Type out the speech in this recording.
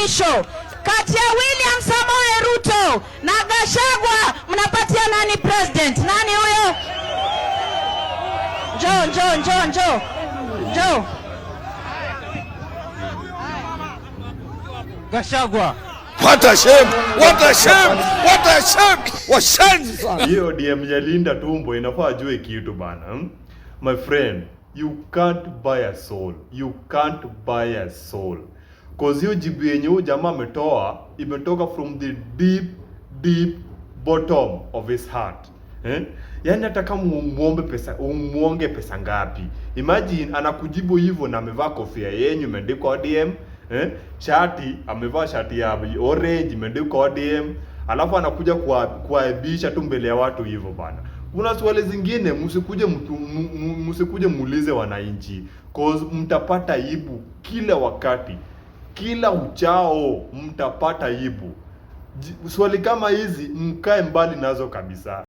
mwisho, kati ya William Samoei Ruto na Gachagua mnapatia nani president? Nani huyo? Njoo, njoo, njoo, njoo, njoo. Gachagua. What a shame! What a shame! What a shame! Washenzi sana. Hiyo DM ya Linda Tumbo inafaa ajue kitu bana. My friend, you can't buy a soul. You can't buy a soul. 'Cause hiyo jibu yenye huyu jamaa ametoa imetoka from the deep, deep bottom of his heart. Eh? Yaani hata kama umuombe pesa, umuonge pesa ngapi? Imagine anakujibu hivyo na amevaa kofia yenyu imeandikwa ODM, eh? Shati, amevaa shati ya orange imeandikwa ODM, alafu anakuja kuaibisha tu mbele ya watu hivyo bana. Kuna swali zingine msikuje muulize wananchi, 'cause mtapata aibu kila wakati, kila uchao mtapata aibu. Swali kama hizi mkae mbali nazo kabisa.